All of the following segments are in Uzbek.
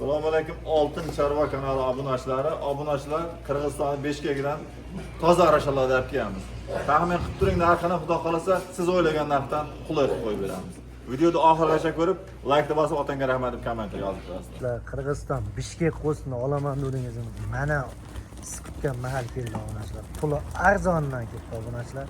Assalomu alaykum, Oltin Chorva kanali obunachilari. Obunachilar, Qirg'iziston Bishkekidan toza arashalarni olib kelamiz. Taxmin qilib turing narxini, xudo xolasa siz o'ylagan narxdan qulay qilib qo'yib beramiz. Videoni oxirigacha ko'rib, laykni bosib, otangga rahmat deb kommentariy yozib qo'yasizlar. Sizlar Qirg'iziston Bishkek qo'zini olaman dedingiz. Mana siz kutgan mahal keldi, obunachilar. Puli arzondan ketdi, obunachilar.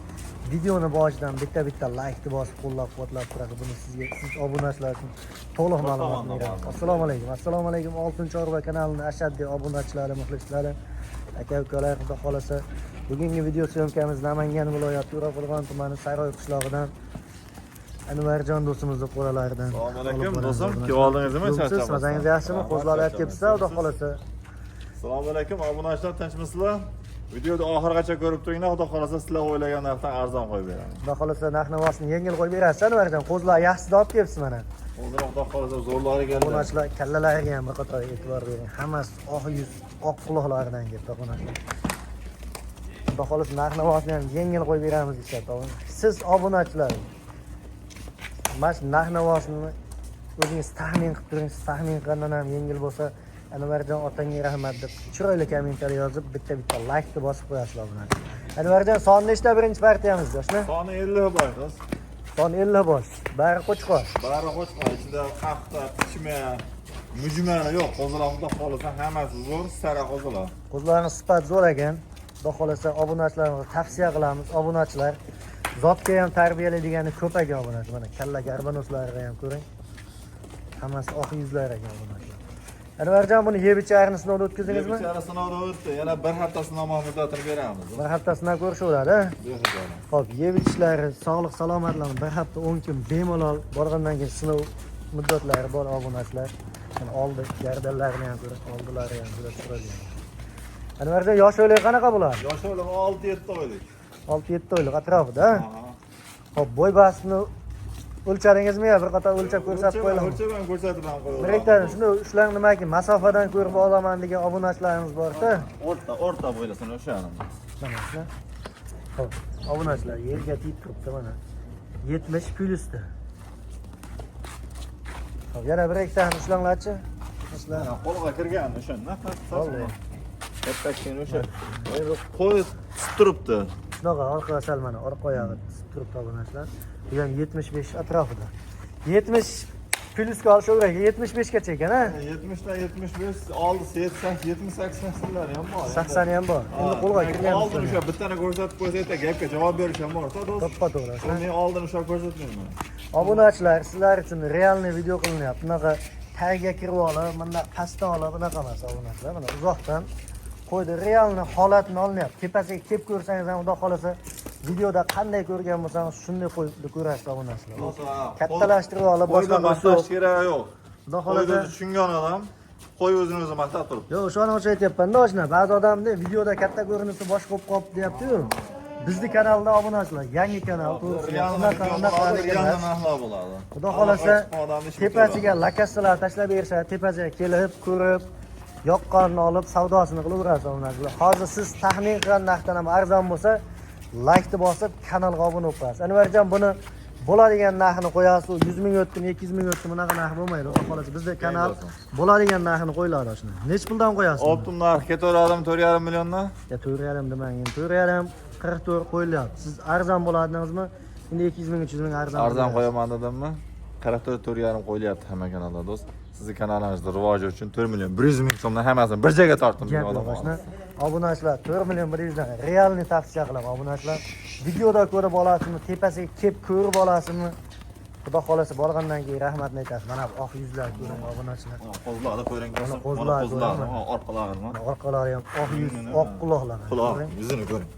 Videoni boshidan bitta bitta laykni bosib, qo'llab-quvvatlab turadi. Buni sizga, siz obunachilar uchun to'liq ma'lumot beramiz. Assalomu alaykum. Assalomu alaykum, Oltin Chorva kanalining ashaddiy obunachilari, muxlislari, aka ukalar, xudo xolasa bugungi video съёмка miz Namangan viloyati To'raqo'rg'on tumani Saroy qishlog'idan, Anvarjon do'stimizni qo'ralaridan. Assalomu alaykum, olib boramiz, do'stim. obunachilar. Kelib oldingizmi? Yo'qsiz, Charchamasdan. mazangiz yaxshimi? Rahmat, Qo'zlar olib kelibsiz, xudo charchamaysiz. xolasa. Assalomu alaykum, obunachilar, tinchmisizlar? Videoni oxirigacha ko'rib turinglar, xudo xolasa sizlar o'ylagan narxdan arzon qo'yib beramiz. Xudo xolasa narx navosini yengil qo'yib berasiz, Anvarjon. Qo'zlar yaxshisini olib kelibsiz mana. Oldin xudo xolasa zo'rlari keldi. Obunachilar, kallalariga ham bir qator e'tibor bering. Hammasi oq yuz, oq quloqlaridan kelibdi, obunachilar. Xudo xolasa narx navosini ham yengil qo'yib beramiz deyishyapti. Siz obunachilar mana shu narx navosini o'zingiz taxmin qilib turing. Siz taxmin qilgandan ham yengil bo'lsa, Anvarjon otangga rahmat deb chiroyli kommentariy yozib, bitta bitta laykni bosib qo'yasizlar, obunachilar. Anvarjon, son nechta birinchi partiyamiz, yoshlar? Soni 50 bosh, do'st. Son 50 bosh. Bari qo'chqor. Bari qo'chqor, ichida qahta, pichma, mujmani yo'q. Qo'zilar xudo xolasa hammasi zo'r, sara qo'zilar. Qo'zlarning sifati zo'r ekan. Xudo xolasa obunachilarimizga tavsiya qilamiz. Obunachilar, zotga ham tarbiyalaydigani ko'p ekan, obunachi. Mana kalla garbanoslariga ham ko'ring. Hammasi oq yuzlar ekan, obunachilar. Anvarjon, buni yeb icharini sinovdan o'tkazdingizmi? Yeb sinovdan o'tdi. Yana bir hafta sinov muddatini beramiz. Bir hafta sinab ko'rishaveradi. Behuda. Xo'p, yeb ichishlari, sog'lik salomatlarni bir hafta 10 kun bemalol borgandan keyin sinov muddatlari bor, obunachilar. Mana oldi gardanlarini ham ko'ring, oldilari ham juda chiroyli. Anvarjon, yosh o'ylik qanaqa bular? Yosh o'ylik 6-7 oylik. 6-7 oylik atrofida. Aha. Xo'p, bo'y bastini o'lchadingizmi yo bir qator o'lchab ko'rsatib qo'yilmi? O'lchab ham ko'rsatib ham qo'yaman. Bir ikkita shuni ushlang, nimaki masofadan ko'rib olaman degan obunachilarimiz bor-da. O'rta, o'rta bo'ylasini o'sha. Mana shuni. Xo'p, obunachilar, yerga tegib turibdi mana. 70 plyusda. Xo'p, yana bir ikkitani ushlanglarchi. Masalan, Mana qo'lga kirgan o'shanda. Vallahi. Katta o'sha. Endi qo'y tutib turibdi. Shunaqa orqa sal mana orqa oyog'i tutib turibdi, obunachilar. Bu ham 75 atrofida. 70 plyusga olishaveradi, 75 gacha ekan, ha? 70 dan 75, oldi 80, 70, 80 ham bor. 80 ham bor. Endi qo'lga kirgan. Oldin o'sha bittani ko'rsatib qo'ysa, gapga javob berish ham bor, do'st. To'ppa to'g'ri. Men oldin o'sha ko'rsatmayman. Obunachilar, sizlar uchun реальный video qilinyapti. Bunaqa tagiga kirib olib, bunday pastdan olib, bunaqa emas, obunachilar. Mana uzoqdan qo'ydi, реальный holatini olinyapti. Tepasiga kelib ko'rsangiz ham, xudo xolasa videoda qanday ko'rgan bo'lsangiz, shunday qo'yib ko'rasiz, obunachilar. Kattalashtirib olib, boshqa Qo'yda qilish yo'q. maqtash keragi yo'q. Xudo Qo'yni xolasa tushungan odam qo'y o'zini o'zi maqtab turibdi. Yo'q, o'shani o'sha aytyapman-da, oshna. Ba'zi odamda videoda katta ko'rinsa boshqa bo'lib qolibdi deyapti-yu. Bizni kanalda, obunachilar, yangi kanal, to'g'risi. Unaqa unaqa Реальный emas. narxlar bo'ladi. Xudo xolasa Odamni ishi tepasiga lakassalar tashlab berishadi, tepasiga kelib, ko'rib, yoqqanini olib, savdosini qilaverasiz, obunachilar. Hozir siz taxmin qilgan narxdan ham arzon bo'lsa, laykni bosib, kanalga obuna bo'lib qo'yasiz. Anvarjon, buni bo'ladigan narxini qo'yasiz, u 100 ming o'tdimi, 200 ming o'tdimi, bunaqa narx bo'lmaydi. Xudo xolasa bizda kanal bo'ladigan narxini qo'yiladi shuni. Nechi puldan qo'yasiz? Оптом narx ketaveradimi 4,5 milliondan? Ya 4,5 demang, endi 4,5 44 qo'yilyapti. Siz arzon bo'ladingizmi? Endi 200 ming, 300 ming arzon. Arzon qo'yasiz. qo'yaman dedimmi? 44 4,5 qo'yilyapti hamma kanalda, do'st. Sizni kanalingizda rivoji uchun 4 million 100 ming so'mdan hammasini bir joyga tortdim. Gap yo'q, oshna. Obunachilar, 4 million 100 dan реальный tavsiya qilaman, obunachilar. Videoda ko'rib olasizmi, tepasiga kelib ko'rib olasizmi? Xudo xolasa borgandan keyin rahmatni aytasiz. Mana bu oq yuzlar ko'ring, obunachilar. Qo'zlarni ko'ring, Mana do'stim. qo'zlar Mana qo'zlar, ko'ring. mana orqalarini. Mana orqalari ham oq yuz, oq quloqlar. Quloq, Ko'ring. yuzini ko'ring.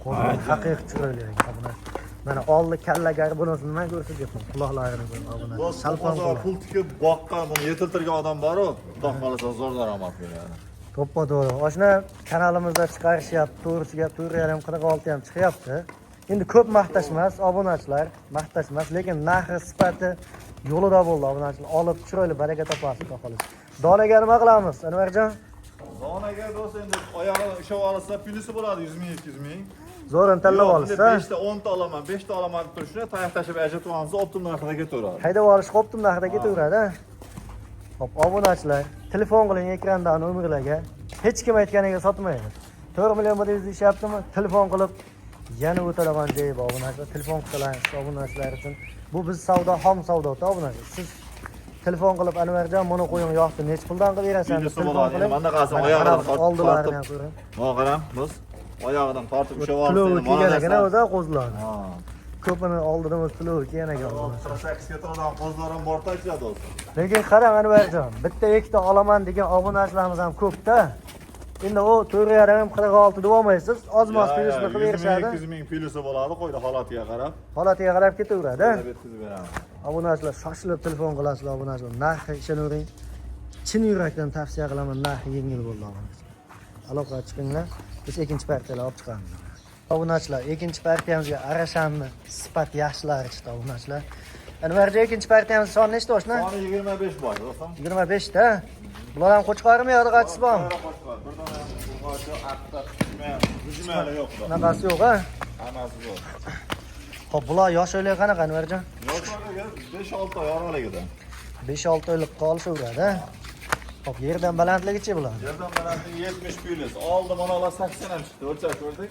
Qo'zlar haqiqiy chiroyli ekan, obunachilar. Mana oldi kalla garbunasini nima ko'rsatyapman? Quloqlarini ko'ring, obunachilar. Do'st, Salpon qo'zlar quloq. pul tikib boqqan, buni yetiltirgan odam bor-u, xudo xolasa zo'r daromad beradi. To'ppa to'g'ri. Oshna, kanalimizda chiqarishyapti, to'g'risi gap, 4,5 46 ham chiqyapti. Endi ko'p maqtash emas, obunachilar, maqtash emas, lekin narxi, sifati yo'lida bo'ldi, obunachilar. Olib chiroyli baraka topasiz, xudo xohlasa. Donaga nima qilamiz, Anvarjon? Donaga, do'st, endi oyog'ini ushlab olsa plyusi bo'ladi 100 ming, 200 ming. Zo'rini tanlab Yo'q, olishsa, 5 ta 10 ta olaman, 5 ta olaman deb turishni tayoq tashlab ajratib olsa, оптом narxida ketaveradi. Haydab olish оптом narxida ketaveradi. Hop, obunachilar, telefon qiling ekrandan nomerlarga. Hech kim aytganiga sotmaydi. 4 million 100 deyishyaptimi? Telefon qilib yana o'tadigan joyi bor obunachilar. Telefon qilsalar obunachilar uchun. Bu biz savdo, xom savdo obunachilar. Siz telefon qilib Anvarjon buni qo'ying yoqdi, necha puldan qilib berasan deb Videosi telefon bo'ladi. qiling. Endi manaqasi Mana oyog'idan qarab tortib- oldilarini ham ko'ring. Mana qarang, biz oyog'idan tortib ushlab Tulovi olsak, kelgan ekan o'zi qo'zilarni. Ha. Ko'pini oldidan o'zi tulovi kelgan ekan. 48 ga turadigan qo'zilar ham bor aytishadi do'stlar. Lekin qarang Anvarjon, bitta ikkita olaman degan obunachilarimiz ham ko'p-da. Endi u 4.5 46 deb olmaysiz, ozmoz plyusni qilib berishadi. 200 ming plyusi bo'ladi, qo'ydi holatiga qarab. Holatiga qarab ketaveradi. Yetkazib beramiz. Obunachilar shoshilib telefon qilasizlar obunachilar. Narxi ishonavering. Chin yurakdan tavsiya qilaman, narxi yengil bo'ldi obunachilar. Aloqaga chiqinglar, biz ikkinchi partiyalar olib chiqamiz. Obunachilar, ikkinchi partiyamizga Arashanni sifat yaxshilari chiqdi obunachilar. Anvarjon, ikkinchi partiyamiz soni nechta oshna? Soni 25 bor, do'stim. 25 ta. Bular ham qo'chqormi yo qachisi bormi? Qo'chqor. Bir dona urg'ochi, aqta, hujmali yo'q. Bunaqasi yo'q, ha? Hammasi zo'r. Xo'p, bular yosh oyligi qanaqa Anvarjon? Yosh oyligi 5-6 oy oraligida. 5-6 oylik qolishaveradi, ha? Xo'p, yerdan balandligichi bular? Yerdan balandligi 70 plyus. Oldi mana 80 ham chiqdi, o'lchab ko'rdik.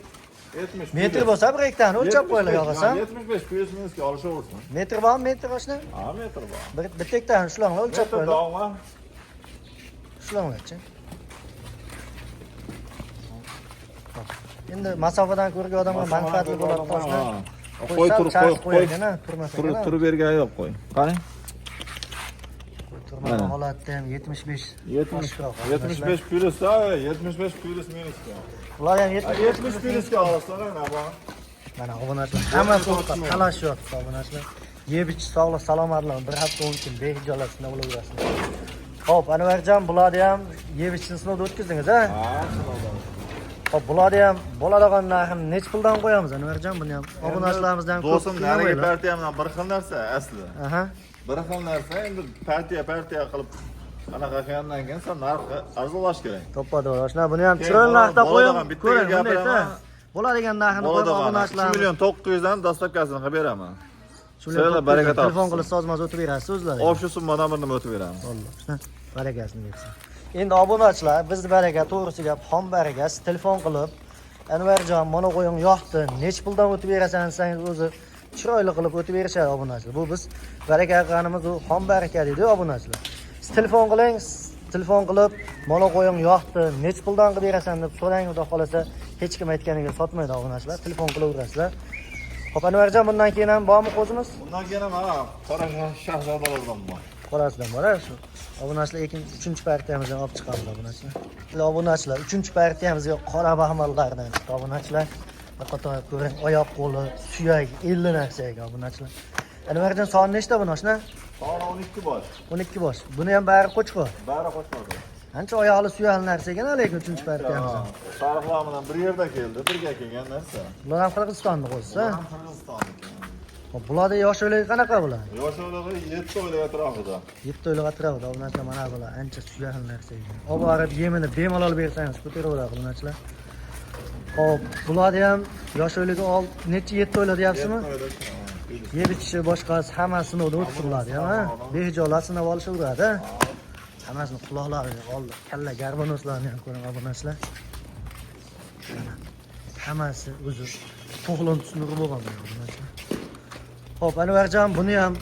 70 Metr bo'lsa bir ikkitani o'lchab qo'yinglar yog'asa. 75 plyus minusga olishaversin. Metr bormi, metr oshna? Ha, metr bor. Bir bitta ikkitani ushlanglar, o'lchab Metr qo'yinglar. dog'ma. Ushlanglarchi. Xo'p. Endi masofadan ko'rgan odamga manfaatli bo'ladi oshna. Qo'y tur, qo'y, qo'y. Turmasa Turib turib bergan yo'q qo'y. Qarang. Turma Mana. holatda ham 75 70 75 plyus, ha, 75 plyus minusga. Ular ham 75 70 plyusga olsalar ana bu. Mana obunachilar hammasi o'rta talashyapti obunachilar. Yeb ichib sog'lik salomatlik bir hafta 10 kun behijolat sinab bo'laverasizlar. Xo'p, Anvarjon, bularni ham yeb ichishni sinovdan o'tkazdingiz, ha? Ha, sinovdan. Xo'p, bularni ham bo'ladigan narxini necha puldan qo'yamiz Anvarjon buni ham? Obunachilarimizdan ko'p Do'stim, narigi qiynamanglar. partiya bilan bir xil narsa asli. Aha. Bir xil narsa, endi partiya partiya qilib anaqa qilgandan keyin sen narxi arzonlash kerak. To'ppa-to'g'ri. Oshna buni ham Keyin chiroyli narxda qo'ying. bo'ladigan bitta Ko'ring, bunday gapiraman. Bo'ladigan narxini qo'yib Bo'ladigan 3 obunachilarimiz. million 900 dan dastlabkasini qilib beraman. Shu bilan Sizlar baraka telefon topsin. qilib sozmaz o'tib berasiz o'zlari. Общий summadan bir nima o'tib beramiz. Alloh barakasini bersin. Endi obunachilar, bizni baraka to'g'risi gap, xom baraka. Siz telefon qilib, Anvarjon, mana qo'ying yoqdi, necha puldan o'tib berasan desangiz o'zi chiroyli qilib o'tib berishadi obunachilar. Bu biz baraka qilganimiz u xom baraka deydi obunachilar. Siz telefon qiling, telefon qilib, mana qo'ying yoqdi, necha puldan qilib berasan deb so'rang, xudo xolasa hech kim aytganiga sotmaydi obunachilar. Telefon qilaverasizlar. Xo'p, Anvarjon, bundan keyin ham bormi qo'zimiz? Bundan keyin ham ha, qora shahzodalardan bor. Qorasidan bor, shu. Obunachilar, ikkinchi, uchinchi partiyamizni olib chiqamiz obunachilar. Obunachilar, uchinchi partiyamizga qora baxmallardan chiqdi obunachilar. Diqqat ko'ring, oyoq qo'li, suyak, 50 narsa ekan obunachilar. Anvarjon, soni nechta buni oshna? Soni 12 bosh. 12 bosh. Buni ham bari qo'chqor. Bari qo'chqor. Ancha oyoqli suyakli narsa ekan, lekin uchinchi partiyamiz. Sariqlar bilan bir yerda keldi, birga kelgan narsa. Bular ham Qirg'izistonni qo'zisi. Bular ham Qirg'izistonniki. Hop, bularda yosh o'yligi qanaqa bular? Yosh o'yligi 7 oylik atrofida. 7 oylik atrofida obunachilar, mana bular ancha suyakli narsa ekan. Olib borib yemini bemalol bersangiz ko'taraveradi obunachilar. Hop, bularni ham yosh o'yligi necha 7 oylik deyapsizmi? 7 oylik. Yeb ichishi boshqasi hammasi sinovdan o'tib bularni ham, ha? Behijolat sinab olishaveradi. Hammasini quloqlariga oldi. Kalla garbanoslarni ham ko'ring obunachilar. Mana hammasi o'zi to'g'lon tusunig'i bo'lgan obunachilar. Xo'p, Anvarjon, buni ham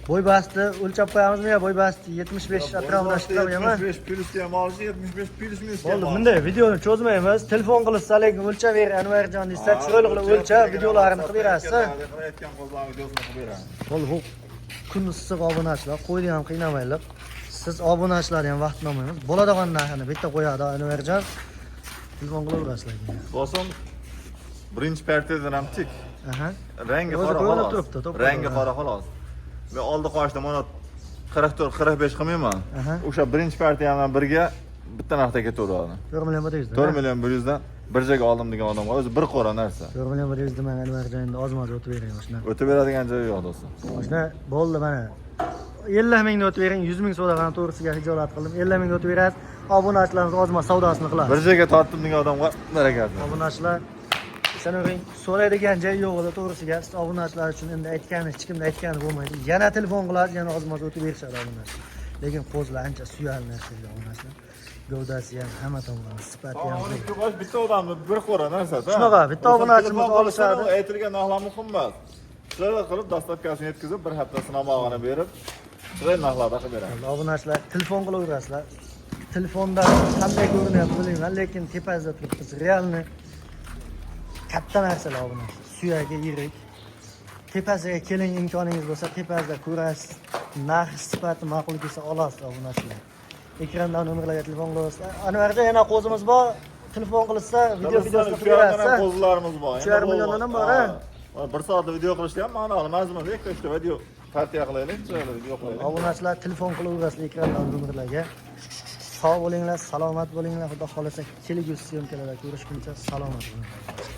bo'y basti o'lchab qo'yamizmi yo bo'y basti 75 atrofida chiqadimi? 75 plyusga ham olishi, 75 plyus minusga ham Bo'ldi, olishi. bunday videoni cho'zmaymiz. Telefon qilsa, lekin o'lchab ber Anvarjon desa, chiroyli qilib o'lchab videolarini qilib berasiz. Qilayotgan qo'zlarni videosini qilib beramiz. Bo'ldi, bu kun issiq obunachilar, qo'yni ham qiynamaylik. Siz obunachilarni ham vaqtini olmaymiz. Bo'ladigan narxini bitta qo'yadi Anvarjon. Telefon qilaverasizlar. Do'stim, birinchi partiyadan ham tik. Aha. Rangi O'zi qora ko'rinib xolos. turibdi, to'ppa Rangi to'g'ri. qora xolos. Men oldi qoshda mana 44, 45 qilmayman. Aha. O'sha birinchi partiya bilan birga bitta narxda ketaveradi. 4 million 100. 4 million 100 dan bir joyga oldim degan odamga o'zi bir qora narsa. 4 million 100 demang Anvarjon, endi ozmoz o'tib bering o'shna. O'tib beradigan joyi yo'q do'stim. O'shna bo'ldi mana. 50 mingni o'tib bering, 100 ming so'ragan to'g'risiga hijolat qildim. 50 mingni o'tib berasiz. Obunachilarimiz ozmoz savdosini qiladi. Bir joyga tortdim degan odamga barakatli. Obunachilar ishonavering, so'raydigan joyi yo'q edi to'g'risiga. Siz obunachilar uchun endi aytgani hech kimni aytgani bo'lmaydi. Yana telefon qilasiz, yana ozmoz o'tib berishadi obunachilar. Lekin qo'zilar ancha suyal narsalar obunachilar. Gavdasi ham hamma tomonlama sifati ham O'n zo'r. ikki bosh bitta odamni bir qo'ra narsada. Shunaqa, bitta obunachimiz Telefon qilishadi, olishadi. Aytilgan narxlar muhim emas. Chiroyli qilib доставка sini yetkazib, bir hafta sinamog'ini berib, chiroyli narxlarda qilib beramiz. Obunachilar telefon qilaverasizlar. Telefonda qanday ko'rinyapti bilmayman, lekin tepasida turibmiz. Реальный katta narsalar obunachilar. Suyagi yirik. Tepasiga keling, imkoningiz bo'lsa tepasida ko'rasiz. Narx sifati ma'qul kelsa olasiz obunachilar. Ekrandan nomerlarga telefon qilasizlar. Anvarjon, yana qo'zimiz bor. Telefon qilsa video videosini Uch qilib yarim million berasiz. qo'zilarimiz bor. Uch yarim milliondan ham bor, ha? Ha. Bir soatda video qilishda ham ma'noli mazmun. Ikkita uchta video partiya qilaylik, chiroyli video qilaylik. Obunachilar telefon qilaverasizlar ekrandan nomerlarga. Sog' bo'linglar, salomat bo'linglar. Xudo xolasa kelgusi съёмка larda ko'rishguncha salomat bo'linglar.